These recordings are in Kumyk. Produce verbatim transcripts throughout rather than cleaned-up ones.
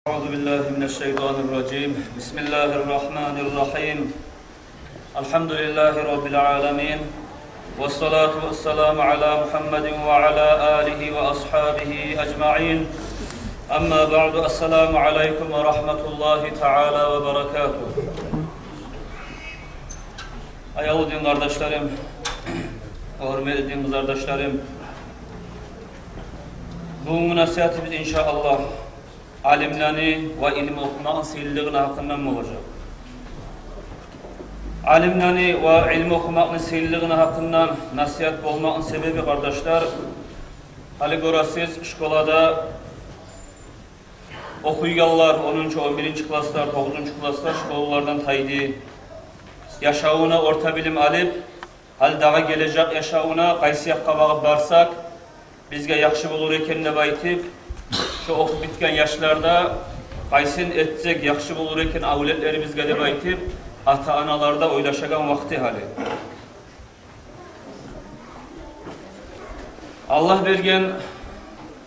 أعوذ بالله من الشيطان الرجيم. بسم الله الرحمن الرحيم. الحمد لله رب العالمين. والصلاة والسلام على محمد وعلى آله وأصحابه أجمعين. أما بعد، السلام عليكم ورحمة الله تعالى وبركاته. Аявлу дин къардашларым, гьюрметли дин къызардашларым, бугюнгю насигьатыбыз, иншааллагь, алимлени ва илму охумакъны сыйлылыгъыны гьакъындан болажакъ. Алимлени ва илму охумакъны сыйлылыгъыны гьакъындан насигьат болмакъны себеби, къардашлар, гьали гёресиз, школада охуйгъанлар, онунчу, он биринчи класслар, тогъузунчу класслар школалардан тайды. Яшавуна орта билим алып, гьали дагъы гележек яшавуна къайсы якъгъа багъып барсакъ, бизге яхшы болур экен деп айтып, шо охуп битген яшлар да, къайсын этсек яхшы болур экен авлетлерибизге деп айтып, ата-аналар да ойлашагъан вакъти гьали. Аллагь берген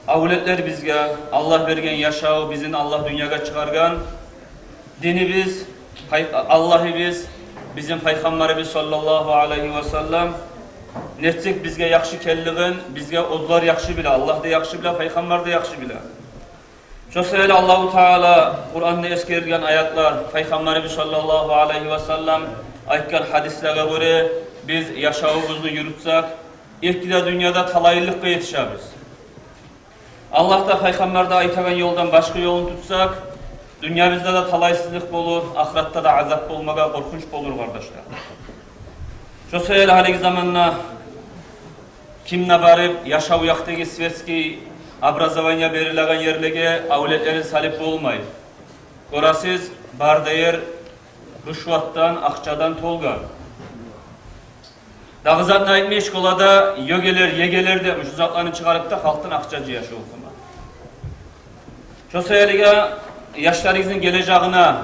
авлетлер бизге, Аллагь берген яшав, бизин Аллагь дюньягъа чыгъаргъан динибиз, пай-, Аллагьыбыз, бизин Пайхаммарыбыз саллаллагьу алайгьи ва саллам нетсек бизге яхшы экенлигин бизге оьзлер яхшы биле, Аллагь да яхшы биле, Пайхаммар да яхшы биле. Шо саялы Аллагьу Таала Къуранда эсгерилген аятлар, Пайхаммарыбыз саллаллагьу алайгьи ва саллам айтгъан гьадислеге гёре, биз яшавубузну юрютсек, эки де дюньяда талайлылыкъгъа етишебиз. Аллагь да, Пайхаммар да айтагъан ёлдан башгъа ёлну тутсакъ, дюньябызда да талайсызлыкъ болур, ахыратда да азап болмагъа къоркъунч болур, къардашлар. Шо саялы гьалиги заманда ким де барып, яшав якъдагъы светский образование берилеген ерлеге авлетлерин салып болмай. Гёресиз, бар да ер рушватдан, акъчадан толгъан. Дагъы затны айтмай, школада ЕГЭлер, ЕГЭлер деп, шу затланы чыгъарып да халкъдан акъча жыя шу гьукумат. Шо саялы яшларыгъызны гележегине,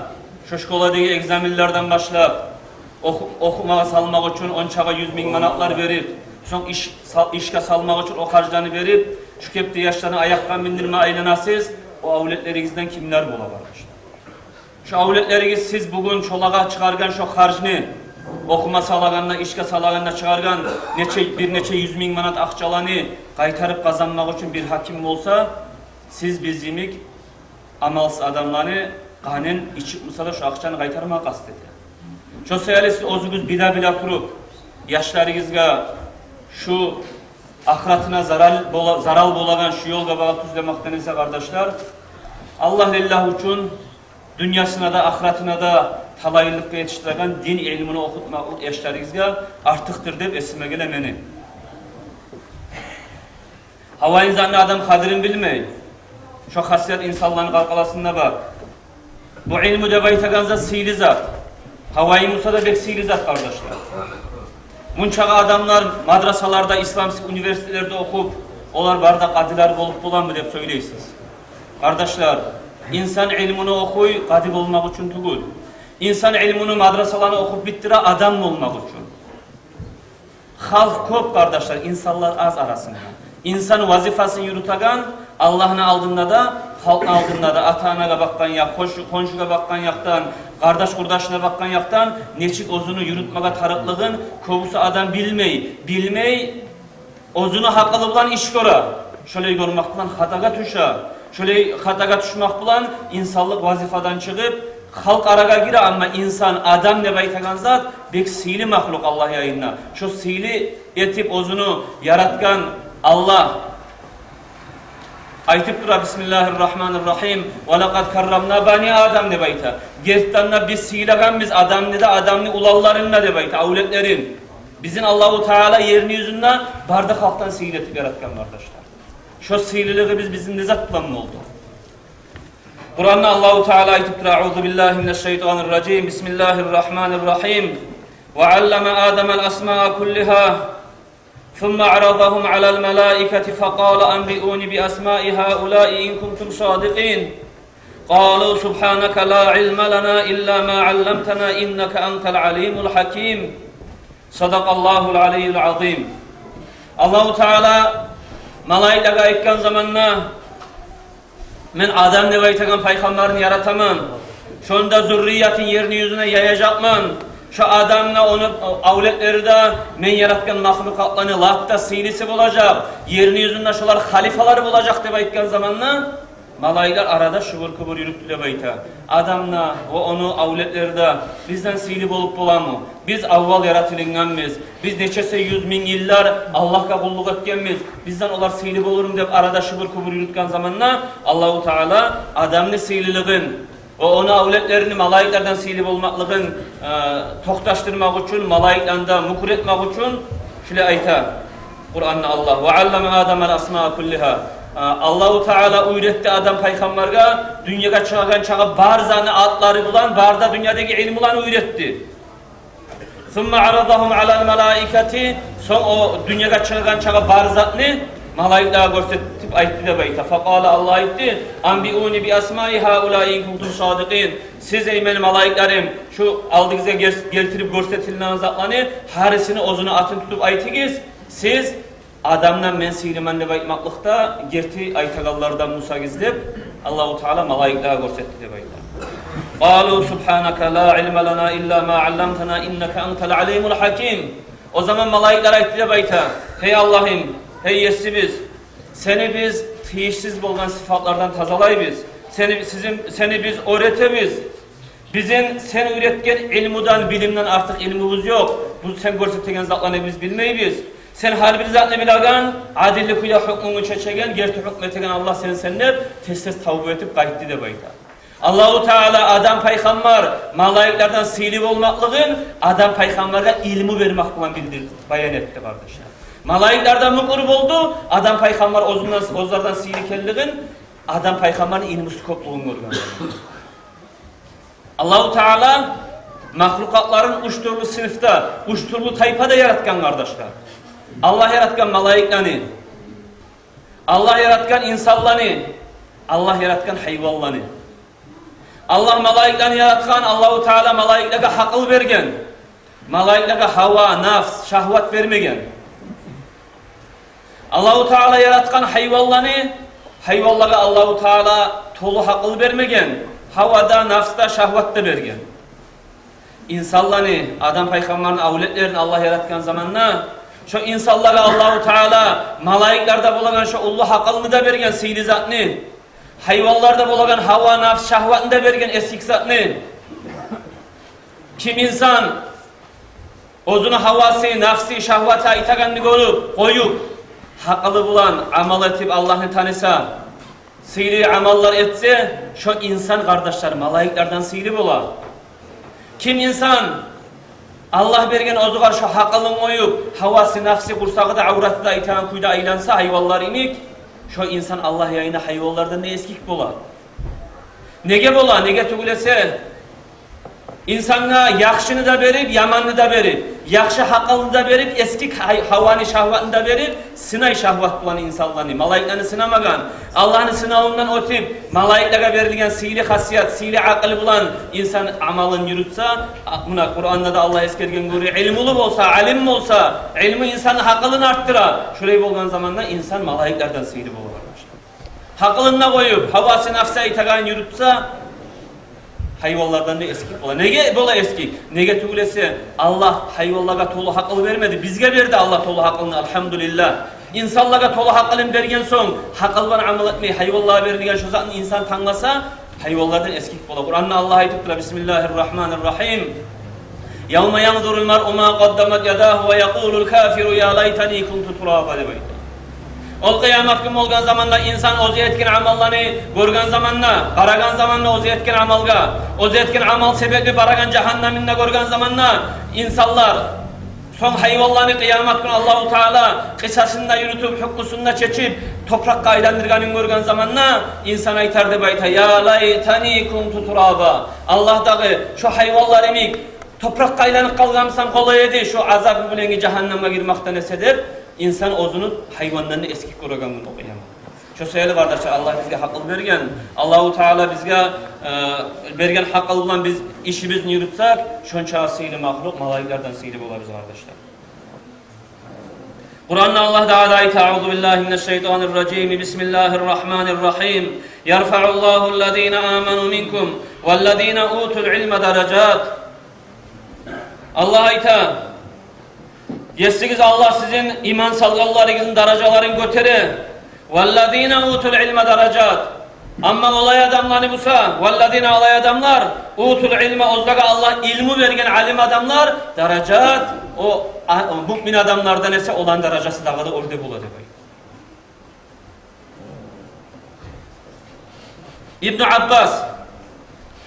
шо школадагъы экзаменлерден башлап, оху-, охумагъа салмакъ учун ончакъы юз минг манатлар берип, сонг иш сал-, ишге салмакъ учун о харжланы берип, шу кепде яшланы аякъгъа миндирме айланасыз, о авлетлеригизден кимлер бола, къардашлар? Шо авлетлеригиз сиз бугюн шолагъа чыгъаргъан шо харжны, охума салагъанда, ишге салагъанда чыгъаргъан нече, бир нече юз минг манат акъчаланы къайтарып къазанмакъ учун бир гьаким болса, сиз бизин йимик амалсыз адамланы къанын ичип буса да шо акъчаны къайтармагъа къаст эте. Шо саялы сиз оьзюгюз биле-биле туруп, яшларыгъызгъа шу ахыратына зарал бола-, зарал болагъан шу ёлгъа багъып тюзлемекден эсе, къардашлар, Аллагь лиллагь учун дюньясына да, ахыратына да талайлылыкъгъа етишдиреген дин илмуну охутмакълыкъ яшларыгъызгъа артыкъдыр деп эсиме геле мени. Гьавайын затны адам къадирин билмей. Шо хасият инсанланы къалкъаласында бар. Бу илму деп айтагъан зат сыйлы зат. Гьавайын буса да бек сыйлы зат, къардашлар. Мунчакъы адамлар мадрасаларда, исламский университетлерде охуп, олар бары да къадилер болуп боламы деп сёйлейсиз. Къардашлар, инсан илмуну охуй къади болмакъ учун тюгюл. Инсан илмуну, мадрасаланы охуп битдире адам болмакъ учун. Халкъ кёп, къардашлар, инсанлар аз арасында. Инсан вазифасын юрютеген Аллагьны алдында да, халкъны алдында да, ата-анагъа бакъгъан якъ, хоншу-, хоншугъа бакъгъан якъдан, къардаш-къурдашына бакъгъан якъдан нечик оьзюню юрютмеге тарыкълыгъын кёбюсю адам билмей, билмей, оьзюню гьакъылы булан иш гёре. Шолай гёрмек булан хатагъа тюше. Шолай хатагъа тюшмек булан инсанлыкъ вазифадан чыгъып, халкъ арагъа гире, амма инсан, адам деп айтагъан зат бек сыйлы махлукъ Аллагь янында. Шо сыйлы этип оьзюню яратгъан Аллагь айтып тура: «Бисмиллагьир рагьманир рагьим. Ва лакъад каррамна бани Адам», — деп айта. Гертиден де биз сыйлагъанбыз адамны да, адамны уланларын да, деп айта, авлетлерин. Бизин Аллагьу Таала ерни юзюнде бары да халкъдан сыйлы этип яратгъан, къардашлар. Шо сыйлылыгъыбыз бизин не зат булан болду? Къуранда Аллагьу Таала айтып тура: «Аузу биллагьи минаш шайтанир ражим. Бисмиллагьир рагьманир рагьим. Ва аллама Адамал асмаа куллигьа. Сумма арадагьум алал малаикати факъала анбиуни би асмаи гьаулаи ин кунтум садикъин. Къалу субгьанака ла илма лана илла ма алламтана иннака антал алимул гьаким». Садакъаллагьул алийюл азим. Аллагьу Таала малайикге айтгъан заманда: Мен Адам деп айтагъан пайхаммарны яратаман. Шону да зурриятын ерни юзюне яяжакъман. Шо Адам да, ону авлетлери де мен яратгъан махлукъатланы лап да сыйлысы болажакъ. Ерни юзюнде шолар халифалар болажакъ деп айтгъан заманда, малайиклер арада шубур-кубур юрютдю деп айта. Адам да ва ону авлетлери де бизден сыйлы болуп боламы? Биз аввал яратылынгъанбыз. Биз нечесе юз, минг йыллар Аллагьгъа къуллукъ этгенбиз. Бизден олар сыйлы болурму деп арада шубур-кубур юрютген заманда, Аллагьу Таала Адамны сыйлылыгъын ва ону авлетлерини малайиклерден сыйлы болмакълыгъын, э, токъташдырмакъ учун, малайиклени де мюкюр этмек учун шулай айта Къуранда Аллагь: «Ва аллама Адама ал-асмаа куллиха». Э, Аллагьу Таала уьйретди Адам пайхаммаргъа дюньягъа чыгъагъан чакъы бар затны атлары булан, бар да дюньядагъы илму булан уьйретди. «Сумма аразагьум алал малаикати», сонг о дюньягъа чыгъагъан чакъы бар затны малайиклеге гёрсетип айтды деп айта. «Факъала», Аллагь айтды: «Анбиуни би асмаи хаулаи ин кунтум садикъин». Сиз, эй мени малайиклерим, шу алдыгъызгъа гер-, гелтирип гёрсетилинеген затланы гьарисини оьзюню атын тутуп айтыгъыз. Сиз Адамдан мен сыйлыман деп айтмакълыкъда герти айтагъанлардан бусагъыз деп, Аллагьу Таала малайиклеге гёрсетди деп айта. «Къалу субгьанака ла илма лана илла ма алламтана иннака антал алимул гьаким». О заман малайиклер айтды деп айта: «Гьей Аллагьым, гьей Есибиз, сени биз тийишсиз болгъан сыфатлардан тазалайбыз. Сени, сизин, сени биз оьр этебиз. Бизин сен уьйретген илмудан, билимден артыкъ илмубуз ёкъ. Бу сен гёрсетеген затланы биз билмейбиз. Сен гьар бир затны билеген, адилли кюйде гьукмунгну чечеген, герти гьукму этеген Аллагь сенсен», — деп, тез-тез тавба этип къайтды деп айта. Аллагьу Таала Адам пайхаммар малайиклерден сыйлы болмакълыгъын Адам пайхаммаргъа илму бермек булан билдирди, баян этди, къардашлар. Малайиклер де мюкюр болду, Адам пайхаммар оьзюнден, оьзлерден сыйлы экенлигин Адам пайхаммарны илмусу кёплюгюн гёрген. Аллагьу Таала махлукъатларын уьч тюрлю сыныфда, уьч тюрлю тайпада яратгъан, къардашлар. Аллагь яратгъан малайиклени, Аллагь яратгъан инсанланы, Аллагь яратгъан гьайванланы. Аллагь малайиклени яратгъан, Аллагьу Таала малайиклеге гьакъыл берген. Малайиклеге гьава, нафс, шагьват бермеген. Аллагьу Таала яратгъан гьайванланы, гьайванлагъа Аллагьу Таала толу гьакъыл бермеген, гьава да, нафс да, шагьват да берген. Инсанланы, Адам пайхаммарны авлетлерин Аллагь яратгъан заманда, шо инсанлагъа Аллагьу Таала малайиклерде болагъан шо уллу гьакъылны да берген, сыйлы затны, гьайванларда болагъан гьава, нафс, шагьватны да берген, эсгик затны. Ким инсан оьзюню гьавасы, нафсы, шагьваты айтагъанны гёрюп, къоюп, гьакъылы булан амал этип Аллагьны таныса, сыйлы амаллар этсе, шо инсан, къардашлар, малайиклерден сыйлы бола. Ким инсан Аллагь берген оьзюгер шо гьакъылын къоюп, гьавасы, нафсы, къурсагъы да, авраты да айтагъан кюйде айланса гьайванлар йимик, шо инсан Аллагь янында гьайванлардан да эсгик бола. Неге бола? Неге тюгюл эсе, инсангъа яхшыны да берип, яманны да берип, яхшы гьакъылны да берип, эсгик гьай-, гьаваны, шагьватны да берип, сынай шагьват булан инсанланы. Малайиклени сынамагъан, Аллагьны сынавундан оьтюп, малайиклеге берилген сыйлы хасият, сыйлы гьакъыл булан инсан амалын юрютсе, а, муна Къуранда да Аллагь эсгерген гёре, илмулу болса, алим болса, илму инсанны гьакъылын артдыра. Шолай болгъан заманда инсан малайиклерден сыйлы бола, къардашлар. Гьакъылын да къоюп, гьавасы, нафсы айтагъанын юрютсе, гьайванлардан да эсгик бола. Неге бола эсгик? Неге тюгюл эсе, Аллагь гьайванлагъа толу гьакъыл бермеди. Бизге берди Аллагь толу гьакъылны, альгьамдулиллагь. Инсанлагъа толу гьакъылын берген сонг, гьакъыл булан амал этмей, гьайванлагъа берилген шо затны инсан тангласа, гьайванлардан эсгик бола. Къуранда Аллагь айтып тура: «Бисмиллагьир рагьманир рагьим. Явма янзурул маръу ма къаддамат ядагьу ва якъулул кафиру я лайтани кунту тураба», — деп айта. Ол къыямат гюн болгъан заманда инсан оьзю этген амалланы гёрген заманда, къарагъан заманда оьзю этген амалгъа, оьзю этген амал себепли барагъан жагьаннамын да гёрген заманда, инсанлар, сонг гьайванланы къыямат гюн Аллагьу Таала къыссасын да юрютюп, гьукмусун да чечип, топуракъгъа айландыргъанын гёрген заманда, инсан айтар деп айта: «Я лайтани кунту тураба». Аллагь, дагъы шо гьайванлар йимик топуракъгъа айланып къалгъан бусам къолай эди, шо азабы булангъы жагьаннамгъа гирмекден эсе, деп, инсан оьзюню гьайвандан да эсгик гёреген гюн о къыямат. Шо саялы, къардашлар, Аллагь бизге гьакъыл берген. Аллагьу Таала бизге, э, берген гьакъыл булан биз ишибизни юрютсек, шонча сыйлы махлукъ малайиклерден сыйлы болабыз, къардашлар. Къуранда Аллагь Таала айта: «Аузу биллагьи минаш шайтанир ражим. Бисмиллагьир рагьманир рагьим. يرفع الله الذين آمنوا منكم والذين أوتوا العلم درجات. Аллагь айта: «Есигиз Аллагь сизин иман салгъанларыгъызны даражаларын гётере. والذين أوتوا العلم درجات. Амма олай адамланы буса, والذين, олай адамлар, أوتوا العلم, оьзлеге Аллагь илму берген алим адамлар, درجات, о, а, о муъмин адамлардан эсе оланы даражасы дагъы да оьрде бола», — деп айта. Ибну Аббас,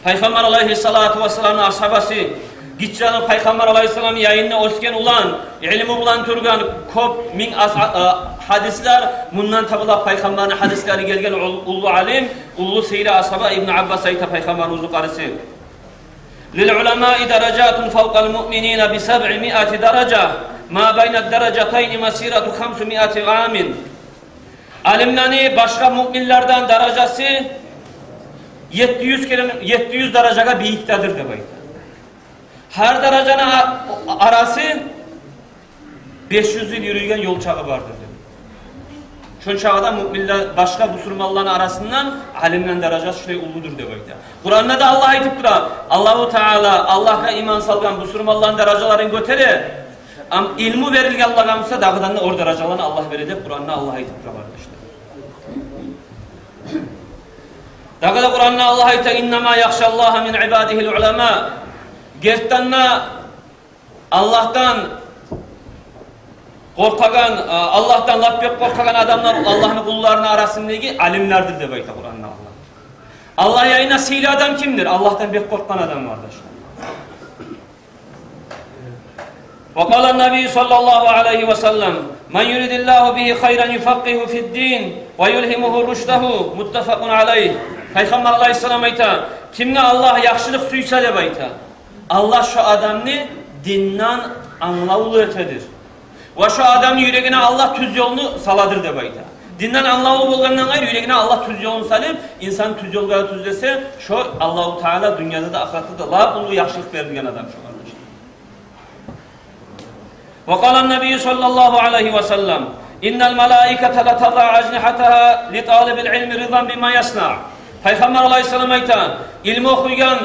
Пайхаммар алайгьиссалату вассаламны асгьабасы, гиччи Пайхаммар алайгьиссалам янында оьсген улан, илму булан тургъан, кёп минг ас-, а, гьадислер, мундан табулгъан Пайхаммарны гьадислери гелген ул-, уллу алим, уллу сыйлы асгьаба Ибну Аббас айта, Пайхаммарны оьзю къардашы: «للعلماء درجات فوق المؤمنين بسبعمائة درجة، ما بين الدرجتين مسيرة خمسمائة عام». Алимлени башгъа муъминлерден даражасы етти юз керен, етти юз даражагъа бийикдедир деп айта. Гьар даражаны а-, арасы беш юз йыл юрюйген ёл чакъы бардыр деп. Шончакъы да муъминлер, башгъа бусурманланы арасындан алимлени даражасы шулай уллудур деп айта. Къуранда да Аллагь айтып тура. Аллагьу Таала, Аллагьгъа иман салгъан бусурманланы даражаларын гётере. Ам илму берилгенлеге буса, дагъыдан да оьр даражаланы Аллагь бере деп Къуранда Аллагь айтып тура, къардашлар. Дагъы да Къуранда Аллагь айта: «إنما يخشى الله من عباده العلماء». Гертиден де Аллагьдан къоркъагъан, а, Аллагьдан лап бек къоркъагъан адамлар Аллагьны къулларыны арасындагъы алимлердир деп айта Къуранда Аллагь. Аллагь янында сыйлы адам кимдир? Аллагьдан бек къоркъгъан адам, къардашлар. وقال النبي صلى الله عليه وسلم: «من يرد الله به خيرا يفقهه في الدين ويلهمه رشده». متفق عليه. Пайхаммар алайгьиссалам айта: «Кимге Аллагь яхшылыкъ сюйсе, — деп айта, — Аллагь шо адамны динден англавлу этедир. Ва шо адамны юрегине Аллагь тюз ёлну саладыр», — деп айта. Динден англавлу болгъандан къайры, юрегине Аллагь тюз ёлну салып, инсан тюз ёлгъа тюзлесе, шо Аллагьу Таала дюньяда да, ахыратда да лап уллу яхшылыкъ берилген адам шо, къардашлар. وقال النبي صلى الله عليه وسلم: «إن الملائكة لتضع أجنحتها لطالب العلم رضا بما يصنع». Пайхаммар алайгьиссалам айта: «Илму охуйгъан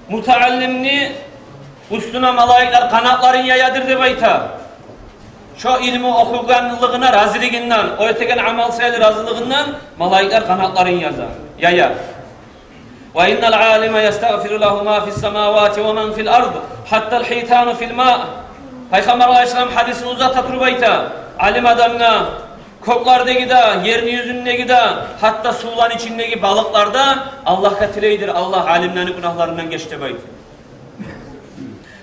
мутааллимни уьстюне малайиклер къанатларын яядыр», — деп айта. Шо илму охугъанлыгъына разилигинден, о этеген амал саялы разилигинден малайиклер къанатларын яза, яя. «وإن العالم يستغفر له ما في السماوات ومن في الأرض حتى الحيتان في الماء». Пайхаммар алайгьиссалам гьадисин узата туруп айта: алим адамгъа кёклердеги де, ерни юзюндеги де, гьатта сувланы ичиндеги балыкълар да Аллагьгъа тилейдир: «Аллагь, алимлени гюнагьларындан геч», — деп айта.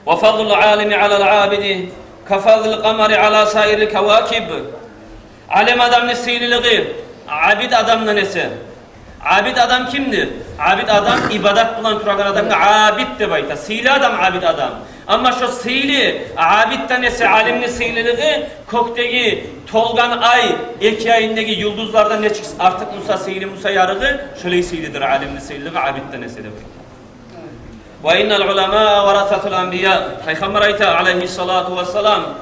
«وفضل العالم على العابد كفضل القمر على سائر الكواكب». Алим адамны сыйлылыгъы абид адамдан эсе. Абид адам кимдир? Абид адам ибадат булан турагъан адамгъа абид деп айта. Сыйлы адам абид адам. Амма шо сыйлы абидден эсе алимни сыйлылыгъы кёкдеги толгъан ай, эки айындагъы юлдузлардан нечик артыкъ буса, сыйлы буса ярыгъы, шолай сыйлыдыр алимни сыйлылыгъы абидден эсе деп айта. «وإن العلماء ورثة الأنبياء». Пайхаммар айта алайгьиссалату вассалам: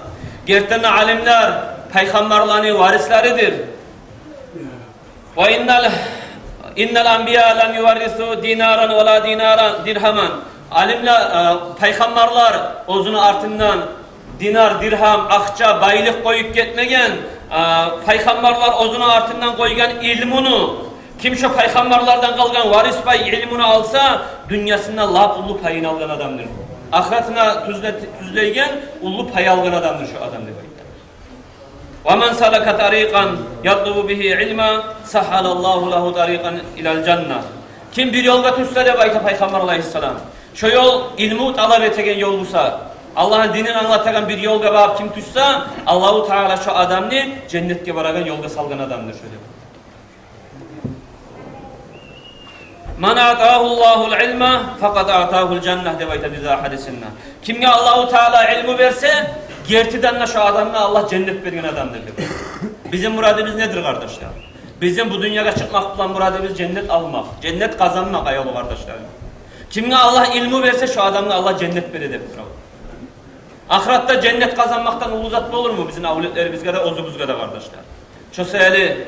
«Гертиден де алимлер пайхаммарланы варислеридир». «وإن ال-, إن الأنبياء لم يورثوا دينارا ولا دينارا درهما». Алимлер, э, пайхаммарлар оьзюню артындан динар, диргьам, акъча, байлыкъ къоюп гетмеген, э, пайхаммарлар оьзюню артындан къойгъан илмуну, ким шо пайхаммарлардан къалгъан варис пай илмуну алса, дюньясында лап уллу пайын алгъан адамдыр. Ахыратына тюзле-, тюзлейген уллу пай алгъан адамдыр шо адам, деп айта. «ومن سلك طريقا يطلب به علما سهل الله له طريقا إلى الجنة». Ким бир ёлгъа тюшсе, деп айта Пайхаммар алайгьиссалам, шо ёл илму талап этеген ёл буса, Аллагьны динин англатагъан бир ёлгъа багъып ким тюшсе, Аллагьу Таала шо адамны женнетге барагъан ёлгъа салгъан адамдыр шо, деп. «من أعطاه الله العلم فقد أعطاه الجنة», — деп айта бизге гьадисинде. Кимге Аллагьу Таала илму берсе, гертиден де шо адамгъа Аллагь женнет берген адамдыр, деп. Бизин мурадыбыз недир, къардашлар? Бизин бу дюньягъа чыкъмакъ булан мурадыбыз женнет алмакъ, женнет къазанмакъ, аявлу къардашлар. Кимге Аллагь илму берсе, шо адамгъа Аллагь женнет бере, деп тура. Ахыратда женнет къазанмакъдан уллу зат болурму бизин авлетлерибизге де, оьзюбюзге де, къардашлар? Шо саялы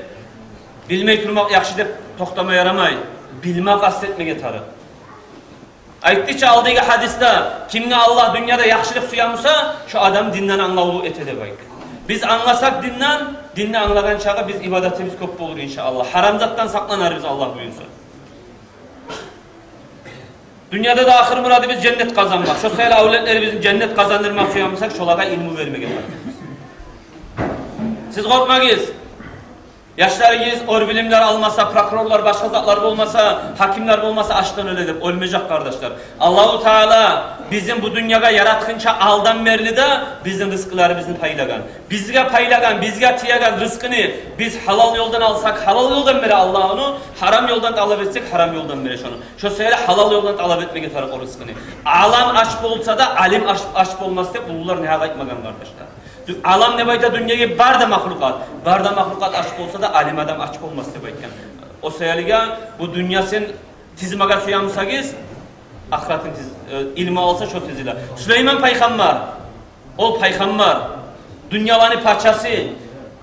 билмей турмакъ яхшы деп токътама ярамай, билме къаст этмеге тарыкъ. Айтды чы алдагъы гьадисде: «Кимге Аллагь дюньяда яхшылыкъ сюе буса, шо адам динден англавлу эте», — деп айтды. Биз англасакъ динден, динни англагъан чакъы биз ибадатыбыз кёп болур, иншааллагь. Гьарам затдан сакъланарбыз, Аллагь буюрса. Дюньяда да ахыр мурадыбыз женнет къазанмакъ. Шо саялы авлетлерибизни женнет къазандырма сюе бусакъ, шолагъа илму бермеге тарыкъ. Сиз къоркъмагъыз. Яшларыгъыз оьр билимлер алмаса, прокурорлар, башгъа затлар болмаса, гьакимлер болмаса, ачдан оьле деп оьлмежек, къардашлар. Аллагьу Таала бизин бу дюньягъа яратгъынча алдан берли де бизин рызкъыларыбызны пайлагъан. Бизге пайлагъан, бизге тиеген рызкъыны биз гьалал ёлдан алсакъ, гьалал ёлдан бере Аллагь ону, гьарам ёлдан талап этсек, гьарам ёлдан бере шону. Шо саялы гьалал ёлдан талап этмеге тарыкъ о рызкъыны. Алам ач болса да, алим ач, ач болмас деп уллулар негьакъ айтмагъан, къардашлар. Дю-, алам деп айта дюньягъа бар да махлукъат. Бар да махлукъат ач болса да, алим адам ач болмас деп айтгъан. О саялы бу дюньясын тизмеге сюе бусагъыз, ахыратын тиз-, э, илму алса, шо тизиле. Сулейман пайхаммар, ол пайхаммар, дюньяланы пачасы.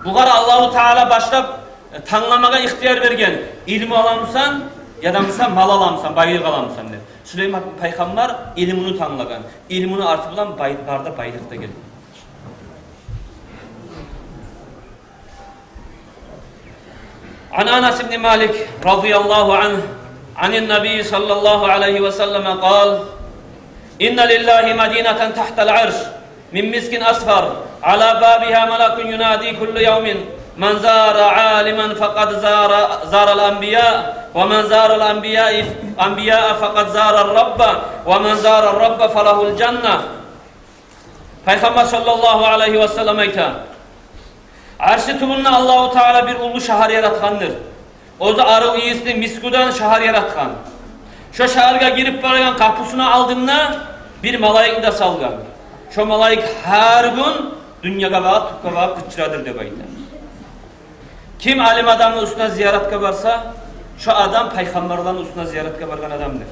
Бугъар Аллагьу Таала башлап, э, тангламагъа ихтияр берген: илму аламысан, яда буса мал аламысан, байлыкъ аламысан деп. Сулейман пайхаммар илмуну танглагъан. Илмуну арты булан бай-, бар да байлыкъ да гелген. عن أنس بن مالك رضي الله عنه عن النبي صلى الله عليه وسلم قال: إن لله مدينة تحت العرش من مسك أصفر على بابها ملك ينادي كل يوم: من زار عالما فقد زار، زار الأنبياء، ومن زار الأنبياء، أنبياء فقد زار الرب، ومن زار الرب فله الجنة. Пайхаммар саллаллагьу алайгьи васаллам айта: Аршны тюбюнде Аллагьу Таала бир уллу шагьар яратгъандыр. Оьзю арив ийисли мискуден шагьар яратгъан. Шо шагьаргъа гирип барагъан къапусуну алдында бир малайикни де салгъан. Шо малайик гьар гюн дюньягъа багъып, тюпге багъып къычырадыр деп айта. Ким алим адамны уьстюне зияратгъа барса, шо адам пайхаммарланы уьстюне зияратгъа баргъан адамдыр.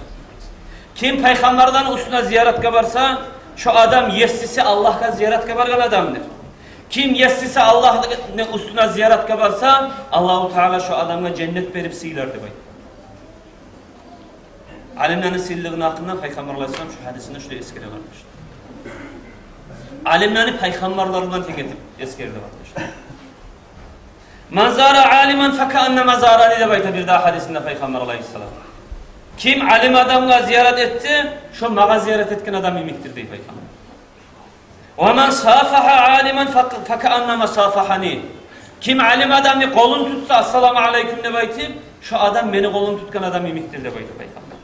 Ким пайхаммарланы уьстюне зияратгъа барса, шо адам есиси Аллагьгъа зияратгъа баргъан адамдыр. Ким есиси Аллагьны уьстюне зияратгъа барса, Аллагьу Таала шо адамгъа женнет берип сыйлар деп айта. Алимлени сыйлылыгъыны гьакъында Пайхаммар алайгьиссалам шо гьадисинде шулай эсгере, къардашлар. Алимлени пайхаммарлар булан тенг этип эсгерди, къардашлар. «Ман зара алиман факааннама зарани», — деп айта бир дагъы гьадисинде Пайхаммар алайгьиссалам. Ким алим адамгъа зиярат этсе, шо магъа зиярат этген адам йимикдир, дей Пайхаммар. «Ва ман сафагьа алиман фак-, факааннама сафагьани». Ким алим адамны къолун тутса, «Ассаламу алайкум» деп айтып, шо адам мени къолум тутгъан адам йимикдир, деп айта Пайхаммар.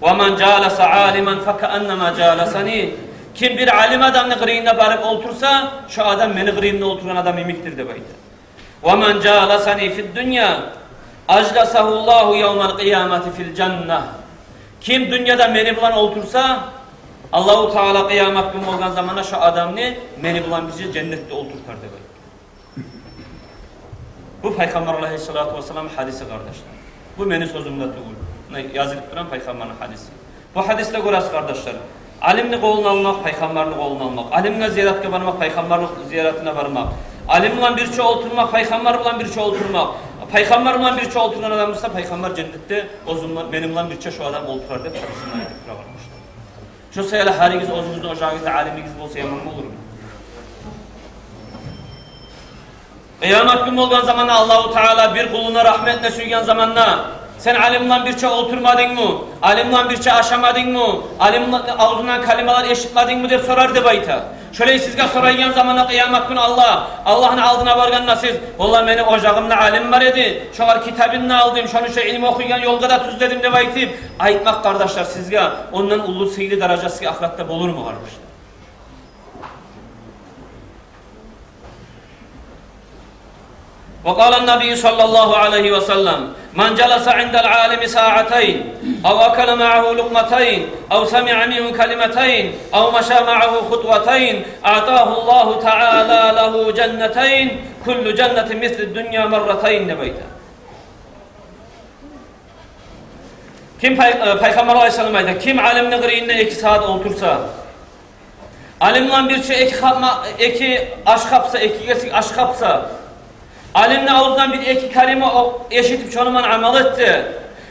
«Ва ман жаласа алиман факааннама жаласани». Ким бир алим адамны къырыйына барып олтурса, шо адам мени къырыйымда олтургъан адам йимикдир, деп айта. «Ва ман жаласани фид дунья, ажласагьуллагьу явмал къиямати фил жанна». Ким дюньяда мени булан олтурса, Аллагьу Таала къыямат гюн болгъан заманда шо адамны мени булан бирче женнетде олтуртар, деп айта. Бу Пайхаммар алайгьиссалату вассалам гьадиси, къардашлар. Бу мени сёзюм де тюгюл. Муна язылып турагъан Пайхаммарны гьадиси. Бу гьадисде гёресиз, къардашлар, алимни къолун алмакъ, Пайхаммарны къолун алмакъ, алимге зияратгъа бармакъ, Пайхаммарны зияратына бармакъ, алим булан бирче олтурмакъ, Пайхаммар булан бирче олтурмакъ. Пайхаммар булан бирче олтургъан адам буса, Пайхаммар женнетде оьзю булан, мени булан бирче шо адам олтурар деп гьадисинде айтып тура, къардашлар. Шо саялы гьаригиз оьзюгюзню ожагъыгъызда алимигиз болса, яман болурму? Къыямат гюн болгъан заманда Аллагьу Таала бир къулуна рагьмат этме сюйген заманда: «Сен алим булан бирче олтурмадынгмы? Алим булан бирче ашамадынгмы? Алим булан авзундан калималар эшитмедингми?» — деп сорар, деп айта. Шолай сизге сорайгъан заманда къыямат гюн Аллагь, Аллагьны алдына баргъанда сиз: «Валлагь, мени ожагъымда алим бар эди, шогъар китабын да алдым, шону шу илму охуйгъан ёлгъа да тюзледим», — деп айтып айтмакъ, къардашлар, сизге ондан уллу сыйлы даража сизге ахыратда болурму, къардашлар? وقال النبي صلى الله عليه وسلم: من جلس عند العالم ساعتين أو أكل معه لقمتين أو سمع منه كلمتين أو مشى معه خطوتين أعطاه الله تعالى له جنتين كل جنة مثل الدنيا مرتين, деп айта. Ким пай-, э, Пайхаммар алайгьиссалам айта, ким алимни къырыйында эки сагьат олтурса, алим булан бирче эки хапма-, эки аш хапса, эки гесик аш хапса, Алимни авзундан бир-эки калима о-, эшитип, шону булан амал этсе,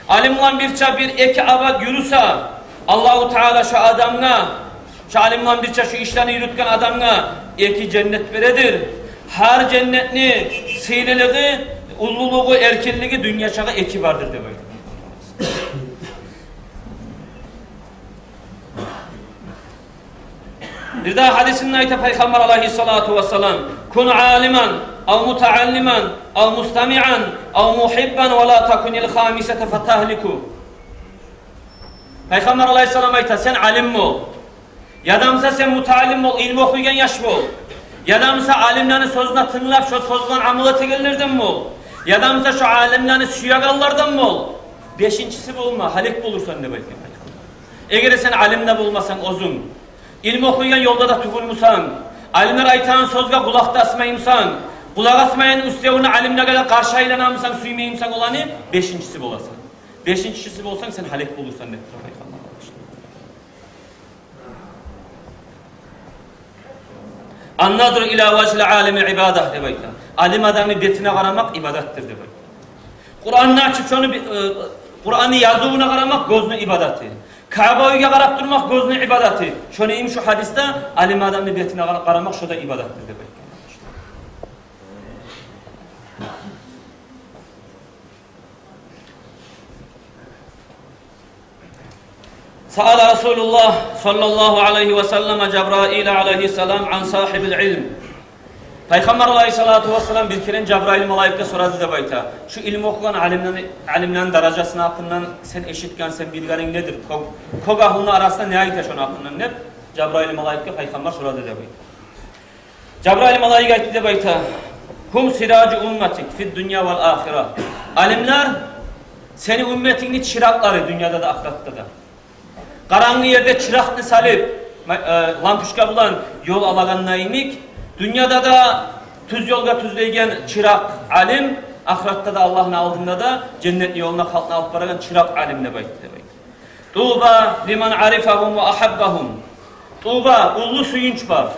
алим булан бирче бир-эки абат юрюсе, Аллагьу Таала шо адамгъа, шо алим булан бирче шо ишлени юрютген адамгъа эки женнет бередир. Гьар женнетни сыйлылыгъы, уллулугъу, эркинлиги дюнья чакъы эки бардыр деп айта. Бирдагъы гьадисинде айта Пайхаммар алайгьиссалату вассалам: «Кун алиман, ав мутааллиман, ав мустамиан, ав мугьиббан, ва ла такунил хамисата фатагьлику». Пайхаммар алайгьиссалам айта: «Сен алим бол, ядамса сен мутааллим бол, илму охуйгъан яш бол, ядамса алимлени сёзюне тынглап, шо сёз булан амал этегенлерден бол, ядамса шо алимлени сюегенлерден бол. Бешинчиси болма, гьалек болурсан», — деп айтгъан Пайхаммар. Эгер сен алим де болмасанг оьзюнг, илму охуйгъан ёлда да тюгюлмюсен, алимлер айтагъан сёзге къулакъ да асмаймысан, къулакъ асмайгъан уьстевюне алимлеге де къаршы айланамысан, сюймеймисен оланы, бешинчиси боласан. Бешинчиси болсанг, сен гьалек болурсан, — деп тура Пайхаммар. «Ан-назру ила важгьил алими ибада», — деп айта. Алим адамны бетине къарамакъ ибадатдыр деп айта. Къуранны ачып, шону би-, э, Къуранны язывуна къарамакъ гёзню ибадаты. Каъба уьйге къарап турмакъ гёзню ибадаты. Шону йимик шу гьадисде алим адамны бетине къара-, къарамакъ, шо да ибадатдыр деп айта. Саала Расулуллагь саллаллагьу алайгьи ва саллама Жабраила алайгьиссалам ан сагьибил илм. Пайхаммар алайгьиссалату вассалам бир керен Жабраил малайикге сорады деп айта: «Шу илму охугъан алимлени, алимлени даражасыны гьакъындан, сен эшитген, сен билгенинг недир? Кёк, кёк агьлуну арасында не айта шону гьакъындан?» — деп Жабраил малайикге Пайхаммар сорады деп айта. Жабраил малайик айтды деп айта: «Гьум сиражу умматик фид дунья вал ахира». Алимлер сени умметингни чыракълары дюньяда да, ахыратда да. Къарангы ерде чыракъны салып, ма-, э, лампочка булан ёл алагъанда йимик, дюньяда да тюз ёлгъа тюзлейген чыракъ алим, ахыратда да Аллагьны алдында да женнетни ёлуна халкъны алып барагъан чыракъ алим деп айтды деп айта. «Туба лиман арифагьум ва агьаббагьум». Туба, уллу сююнч бар.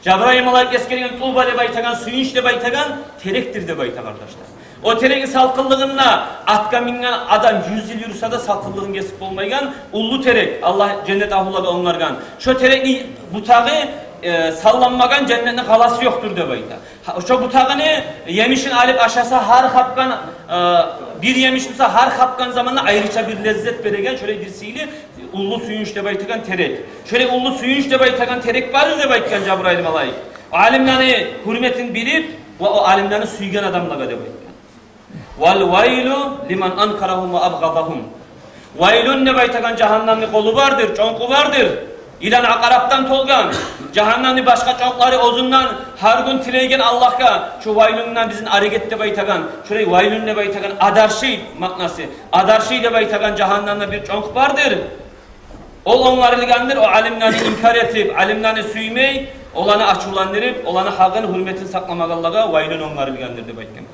Жабраил малайик эсгерген туба деп айтагъан, сююнч деп айтагъан терекдир деп айта, къардашлар. О терекни салкъынлыгъында атгъа минген адам юз йыл юрюсе де салкъынлыгъын гесип болмайгъан уллу терек, Аллагь женнет агьлулагъа онгаргъан. Шо терекни бутагъы, э, салланмагъан женнетни къаласы ёкъдур деп айта. Гьа, шо бутагъыны емишин алып ашаса, гьар хапгъан, э, бир емиш буса, гьар хапгъан заманда айрыча бир леззет береген, шолай бир сыйлы, уллу сююнч деп айтагъан терек. Шолай уллу сююнч деп айтагъан терек бардыр деп айтгъан Жабраил малайик. О алимлени гьюрметин билип ва о алимлени сюйген адамлагъа деп айтгъан. «Вал вайлу лиман анкарагьум ва абгъадагьум». «Вайлун» деп айтагъан жагьаннамны къолу бардыр, чонкъу бардыр. Йылан, акъарапдан толгъан. Жагьаннамны башгъа чонкълары оьзюнден гьар гюн тилейген Аллагьгъа: «Шу вайлундан бизин арек эт», — деп айтагъан. Шолай «вайлун» деп айтагъан адарши маънасы. Адарши деп айтагъан жагьаннамда бир чонкъу бардыр. Ол онгарылгъандыр, о алимлени инкар этип, алимлени сюймей, оланы ачувландырып, оланы гьакъын, гьюрметин сакъламагъанлагъа «вайлун» онгарылгъандыр деп айтгъан.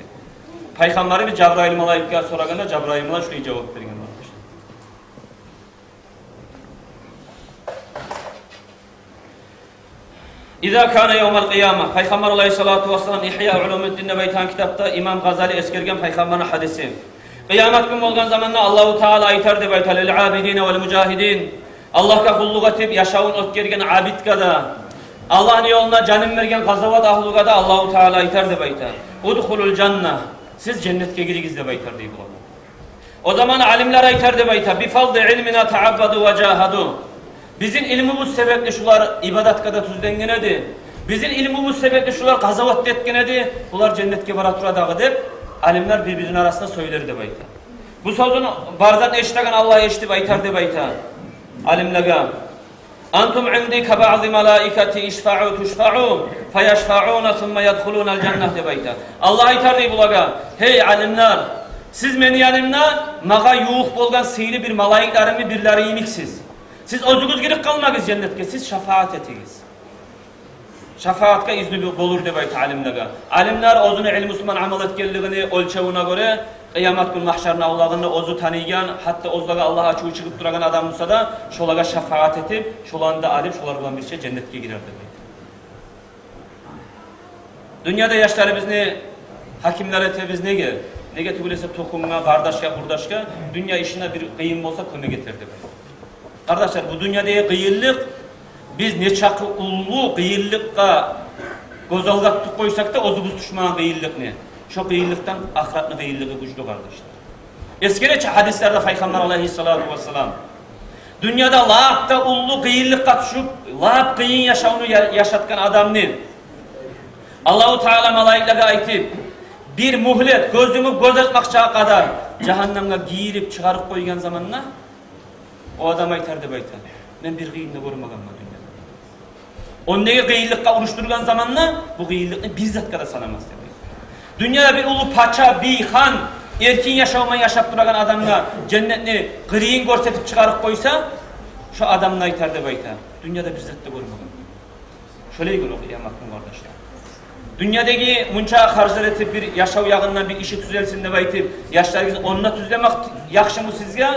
Пайхаммарыбыз Жабраил малайикге сорагъанда, Жабраил малайик шулай жавап берген, къардашлар. «Иза кана явмал къияма». Пайхаммар алайгьиссалату вассалам «Ихья улумуддин» деп айтагъан китапда имам Гъазали эсгерген Пайхаммарны гьадиси. Къыямат гюн болгъан заманда Аллагьу Таала айтар деп айта: «Лил абидина вал мужагьидин». Аллагьгъа къуллукъ этип, яшавун оьтгерген абидге де, Аллагьны ёлуна жанын берген къазават агьлугъа да Аллагьу Таала айтар деп айта: «Удхулул жанна». Сиз женнетге гиригиз деп айтар дей булагъа. О заман алимлер айтар деп айта: «Бифадли илмина тааббаду ва жагьаду». Бизин илмубуз себепли шулар ибадатгъа да тюзленген эди. Бизин илмубуз себепли шулар къазават да этген эди. Булар женнетге бара тура дагъы деп, алимлер бир-бирини арасында сёйлер деп айта. Бу сёзню, бар затны эшитеген Аллагь эшитип айтар деп айта алимлеге: «Антум инди ка баъди малаикати ишфаъу тушфаъу, фаяшфаъуна сумма ядхулунал жанна», — деп айта. Аллагь айтар дей булагъа: «Гьей алимлер, сиз мени янымда магъа ювукъ болгъан сыйлы бир малайиклерими бирлери йимиксиз. Сиз оьзюгюз гирип къалмагъыз женнетге, сиз шафаат этигиз». Шафаатгъа изну болур деп айта алимлеге. Алимлер оьзюню илмусу булан амал этгенлигини оьлчевюне гёре, къыямат гюн магьшарны авлагъында оьзю таныйгъан, гьатта оьзлеге Аллагь ачуву чыгъып турагъан адам буса да, шолагъа шафаат этип, шоланы да алып, шолар булан бирче женнетге гирер деп айта. Дюньяда яшларыбызны Гьакимлер этебиз неге? Неге тюгюл эсе, тукъумгъа, къардашгъа, къурдашгъа, дюнья ишине бир къыйын болса, кёмек этер деп. Къардашлар, бу дюньядагъы къыйынлыкъ, биз нечакъы уллу къыйынлыкъгъа гёз алгъа тутуп къойсакъ да, оьзюбюз тюшмеген къыйынлыкъны, шо къыйынлыкъдан ахыратны къыйынлыгъы гючлю, къардашлар. Эсгере чи гьадислерде Пайхаммар алайгьиссалату вассалам, дюньяда лап да уллу къыйынлыкъгъа тюшюп, лап къыйын яшавну я-, яшатгъан адамны Аллагьу Таала малайиклеге айтып, бир мюгьлет, гёз юмуп, гёз ачмакъчагъа къадар жагьаннемге гийирип чыгъарып къойгъан заманда, о адам айтар деп айта: «Мен бир къыйын да гёрмегенмен дюньяда». Ондагъы къыйынлыкъгъа урушдургъан заманда, бу къыйынлыкъны бир затгъа да санамас деп айта. Дюньяда бир уллу пача, бий, хан, эркин яшав булан яшап турагъан адамгъа женнетни къырыйын гёрсетип чыгъарып къойса, шо адам да айтар деп айта: «Дюньяда бир зат да гёрмегенмен». Шолай гюн о къыямат гюн, къардашлар. Дюньядагъы мунча харжлар этип, бир яшав ягъындан бир иши тюзелсин деп айтып, яшларыгъызны онда тюзлемек яхшымы сизге?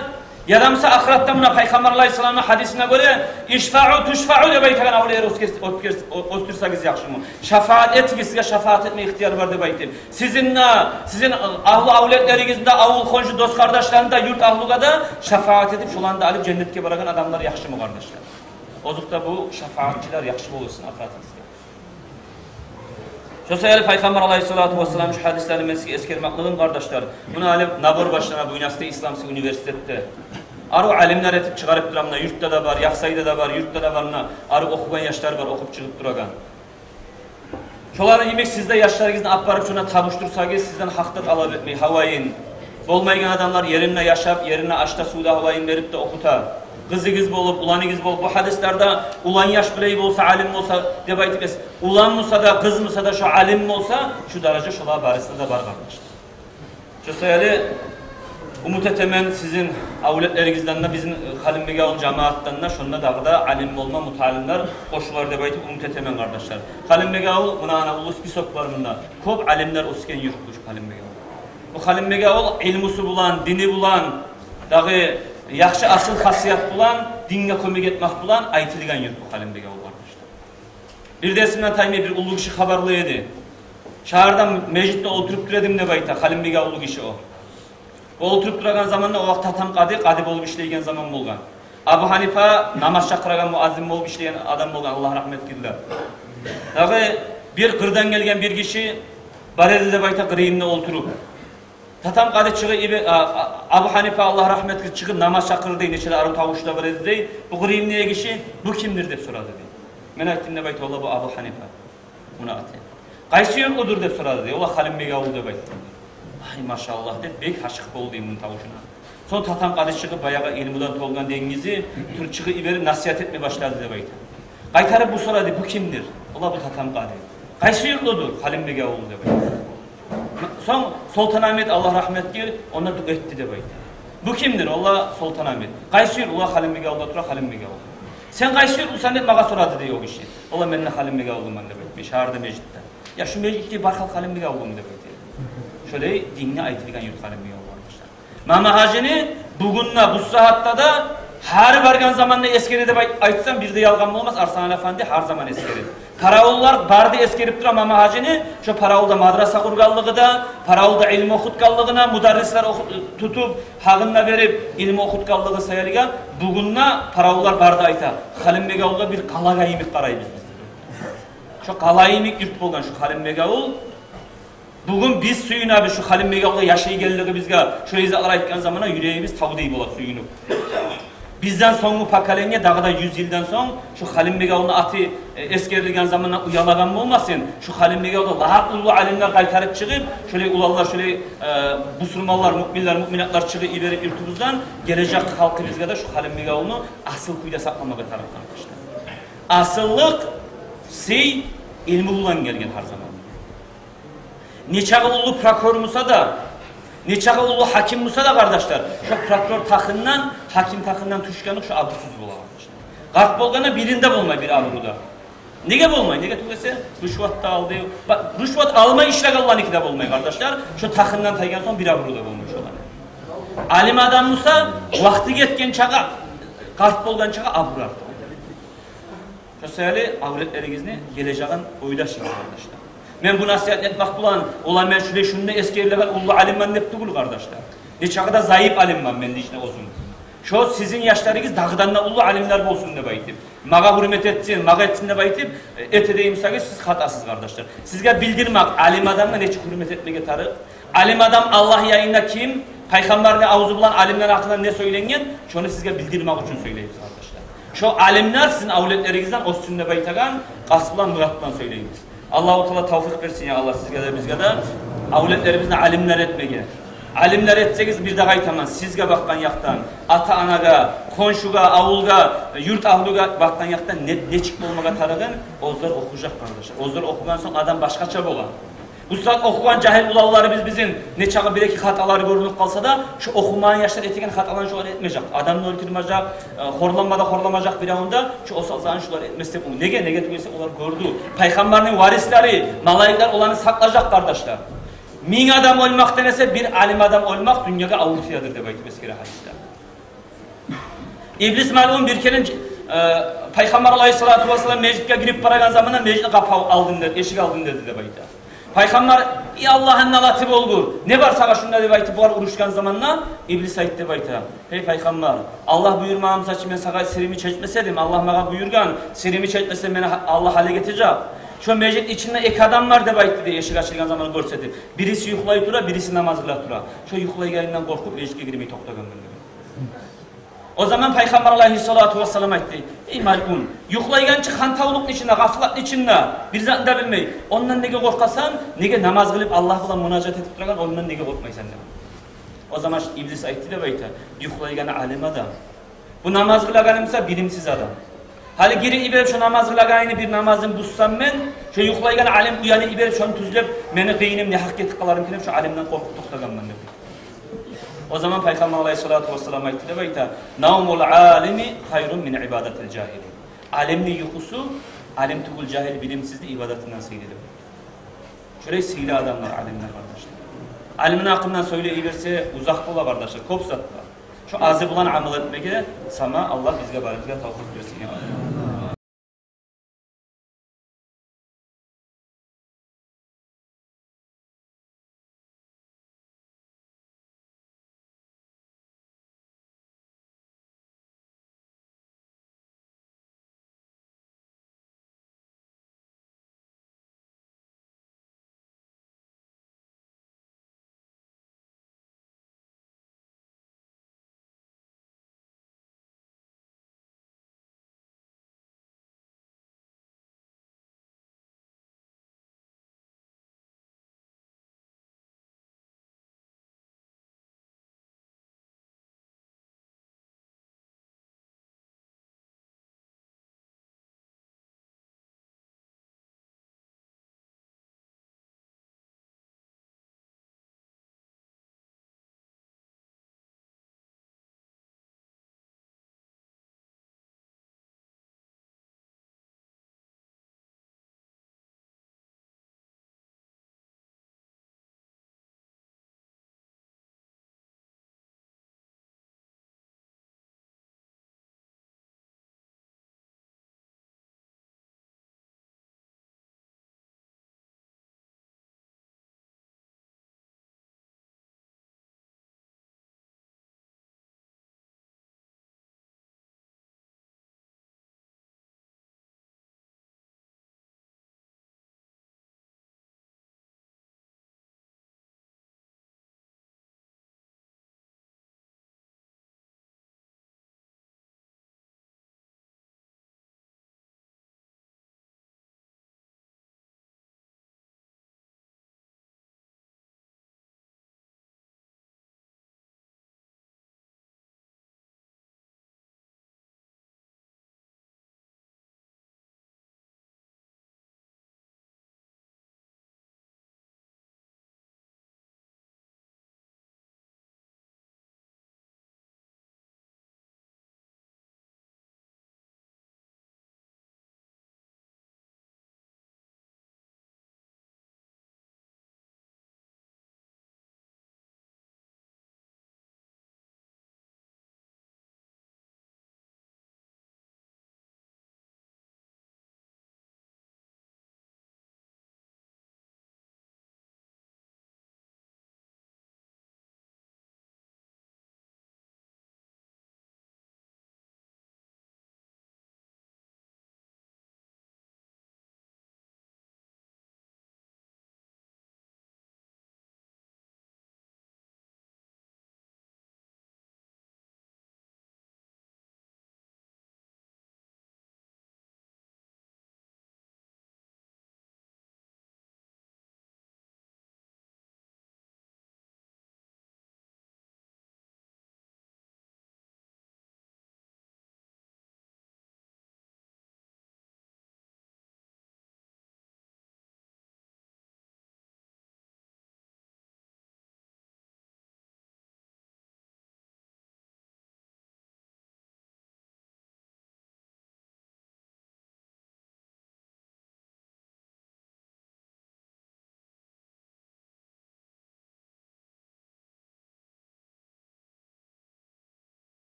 Яда буса ахыратда, муна Пайхаммар алайгьиссаламны гьадисине гёре, «Ишфаъу тушфаъу» деп айтагъан авлияны оьсгер-, оьсгер-, о-, оьсдюрсегиз яхшымы? «Шафаат этигиз, сизге шафаат этме ихтияр бар», – деп айтып. Сизин де, сизин агьлу-авлетлеригизни де, авул-хоншу, дос-къардашлагъызны да, юрт агьлюге де шафаат этип, шоланы да алып женнетге барагъан адамлар яхшымы, къардашлар? Озокъда, бу шафаатчылар яхшы болушсун ахыратыгъызгъа. Шо саялы Пайхаммар алайгьиссалату вассалам шо гьадислени мен сизге эсгермеклигим, къардашлар. Муна, алим набор башлана бугюн Асты исламский университетде. Арив алимлер этип чыгъарып тура, муна юртда да бар, Яхсайда да бар, юртда да бар, муна арив охугъан яшлар бар, охуп чыгъып турагъан. Шоланы йимик сиз де яшларыгъызны алып барып шонда табушдурсагъыз, сизден гьакъ да талап этмей, гьавайын. Болмайгъан адамлар еринде яшап, еринде аш да, сув да, гьавайын берип де охута. Къызыгъыз болуп, уланыгъыз болуп, бу гьадислерде улан яш булай болса, алим болса деп айтып эс-, улан буса да, къыз буса да, шо алим болса, шу даража шолар барысында да бар, къардашлар. Шо саялы умут этемен, сизин авлетлеригизден де, бизин Халимбекавул жамаатдан да шонда дагъы да алим болма муталимлер къошулар деп айтып умут этемен, къардашлар. Халимбекавул, муна, ана уллу список бар мунда. Кёп алимлер оьсген юрт бу Халимбекавул. Бу Халимбекавул илмусу булан, дини булан, дагъы яхшы асыл хасият булан, динге кёмек этмек булан айтылгъан юрт бу Халимбекавул, къардашлар. Бир дерсимден таймай бир уллу гиши хабарлай эди. Шагьарда межитде олтуруп тура эдим деп айта Халимбекавуллу гиши о. О олтуруп турагъан заманда, о вакъти Татам къади, къади болуп ишлейген заман болгъан. Абу Гьанифа намаз чакъырагъан муаззин болуп ишлейген адам болгъан, Аллагь рагьмат этгинлер. Дагъы бир къырдан гелген бир гиши бар эди деп айта, къырыйында олтуруп. Татам къади чыгъып йибе-, а, а, Абу Гьанифа, Аллагь рагьмат этгин, чыгъып намаз чакъырды дей, нече де арив тавуш да бар эди дей. Бу къырыйымдагъы гиши: «Бу кимдир?» – деп сорады дей. Мен айтдым деп айта, валлагь, бу Абу Гьанифа. Муну аты. «Къайсы юртлудур?» – деп сорады дей. Валлагь, Халимбекавул деп айтдым. Ай, машаллагь деп, бек ашыкъ болду муну тавушуна. Сонг Татам къади чыгъып, баягъы илмудан толгъан денгизи, туруп чыгъып йиберип насигьат этме башлады деп айта. Къайтарып бу сорады: «Бу кимдир?» Валлагь, бу Татам къади. «Къайсы юртлудур?» «Халимбекавул» деп айта. Сонг Солтан-Агьмет, Аллагь рагьмат этгир, онда дуа этди деп айта. «Бу кимдир?» Валлагь, Солтан-Агьмет. «Къайсы юрт?» Валлагь, Халимбекавулда тура, Халимбекавул. «Сен къайсы юртлусан?» – деп магъа сорады дей о гиши. Валлагь, мен де Халимбекавуллуман деп айтмай, шагьарда межитде. Я, шу межитде бар халкъ Халимбекавуллуму деп айта. Шолай динге айтылгъан юрт Халимбекавул, къардашлар. Мама-Гьажини бугюн де, бу сагьатда да, гьар баргъан заманда эсгере деп ай-, айтсам, бир де ялгъан болмас, Арслан Афанди гьар заман эсгере. Паравуллар бары да эсгерип тура Мама-Гьажини, шо Паравулда мадраса къургъанлыгъы да, Паравулда илму охутгъанлыгъына, мударрислер оху-, тутуп, гьакъын да берип, илму охутгъанлыгъы саялыгъа. Бугюн де Паравуллар бары да айта: «Халимбекавулгъа бир къалагъа йимик къарайбыз биз». Шо къала йимик юрт болгъан шо Халимбекавул. Бугюн биз сююнебиз шо Халимбекавулда яшайгъанлыгъыбызгъа, шо изатлар айтгъан заманда юрегибиз тавдай бола сююнюп. Бизден сонггъу поколение, дагъы да юз йылдан сонг, шо Халимбекавулну аты, э, эсгерилген заманда уялагъан болмасын. Шо Халимбекавулда лап уллу алимлер къайтарып чыгъып, шолай уланлар, шолай, э, бусурманлар, муъминлер, муъминатлар чыгъып йиберип юртубуздан, гележек халкъыбызгъа да шо Халимбекавулну асыл кюйде сакъламагъа тарыкъ, къардашлар. Асыллыкъ, сый илму булан гелген гьар заман. Нечакъы уллу прокурор буса да, нечакъы уллу гьаким буса да, къардашлар, шо прокурор тахындан, гьаким тахындан тюшгенлик шо абурусуз бола, къардашлар. Къарт болгъанда биринде болмай бир абуру да. Неге болмай? Неге тюгюл эсе, рушват да алды. Ба-, рушват алмай ишлегенлерники де болмай, къардашлар. Шо тахындан тайгъан сонг бир абуру да болмай шоланы. Алим адам буса, вакъти гетген чакъы, къарт болгъан чакъы абуру арта. Шо саялы авлетлеригизни гележегин ойлашыгъыз, къардашлар. Мен бу насигьатны этмек булан, олар мен шулай шунда эсгерилеген уллу алиммен деп тюгюл, къардашлар. Нечакъы да заип алиммен мен лично оьзюм. Шо сизин яшларыгъыз дагъыдан да уллу алимлер болсун деп айтып, магъа гьюрмет этсин, магъа этсин деп айтып, э, эте деймисагиз, сиз хатасыз, къардашлар. Сизге билдирмек, алим адамгъа нечик гьюрмет этмеге тарыкъ. Алим адам Аллагь янында ким, пайхаммарны авзу булан алимлер гьакъында не сёйленген, шону сизге билдирмек учун сёйлейбиз, къардашлар. Шо алимлер сизин авлетлеригизден оьссюн деп айтагъан къаст булан, мурат булан сёйлейбиз. Аллагьу Таала тавфикъ берсин, я Аллагь, сизге де, бизге де, авлетлерибизни алимлер этмеге. Алимлер этсегиз, бир дагъы айтаман, сизге бакъгъан якъдан, ата-анагъа, хоншугъа, авулгъа, юрт агьлюге бакъгъан якъдан не, нечик болмагъа тарыгъын, оьзлер охужакъ, къардашлар. Оьзлер охугъан сонг адам башгъача бола. Бу сагьат охугъан жагьил уланларыбыз бизин нечакъы бир-эки хаталары гёрюнюп къалса да, шо охумагъан яшлар этеген хаталаны шолар этмежек. Адамны оьлтюрмежек, э, хорланма да хорламажакъ биревню де, шо осал затны шолар этмес деп. Неге, неге тюгюл эсе, олар гёрдю. Пайхаммарны варислери, малайиклер оланы сакълажакъ, къардашлар. Минг адам оьлмекден эсе бир алим адам оьлмек дюньягъа авур тиедир деп айтып эсгере гьадисде. Иблис малъун бир керен, э, пайхаммар алайгьиссалату вассалам межитге гирип барагъан заманда межитни къапу алдында, эшик алдында эди деп айта. Пайхаммар: «Эй, Аллагьны налаты болгъур, не бар сагъа шунда?» — деп айтып, булар урушгъан заманда, иблис айтды деп айта: «Гьей пайхаммар, Аллагь буюрмагъан буса чы, мен сагъа сирими чечмес эдим, Аллагь магъа буюргъан, сирими чечмесем, мени гьа-, Аллагь гьалек этежек. Шо межит ичинде эки адам бар», — деп айтды дей, эшик ачылгъан заманда гёрсетип. «Бириси юхлай тура, бириси намаз къыла тура. Шо юхлайгъанындан къоркъуп межитге гирмей токътагъанман», — деди. О заман пайхаммар алайгьиссалату вассалам айтды: «Эй малъун, юхлайгъан чы хантавлукъну ичинде, гъафлатны ичинде, бир затны да билмей. Ондан неге къоркъасан? Неге намаз къылып, Аллагь булан мунажат этип турагъан, ондан неге къоркъмайсан?» — деди. О заман иблис айтды деп айта: «Юхлайгъаны алим адам. Бу намаз къылагъаны буса билимсиз адам. Гьали гирип йиберип, шо намаз къылагъанын, бир намазын бузсам мен, шо юхлайгъан алим уянып йиберип, шону тюзлеп, мени къыйыным негьакъ гетип къалармы экен деп, шо алимден къоркъуп токътагъанман», — деди. О заман пайхаммар алайгьиссалату вассалам айтды деп айта: «Навмул алими хайрун мин ибадатил жагьили». Алимни юхусу алим тюгюл, жагьил, билимсизни ибадатындан сыйлы деп. Шолай сыйлы адамлар алимлер, къардашлар. Алимни гьакъындан сёйлей йиберсе, узакъ бола, къардашлар, кёп зат бар. Шо азы булан амал этмеге сама Аллагь бизге, барыбызгъа тавфикъ берсин, я Аллагь.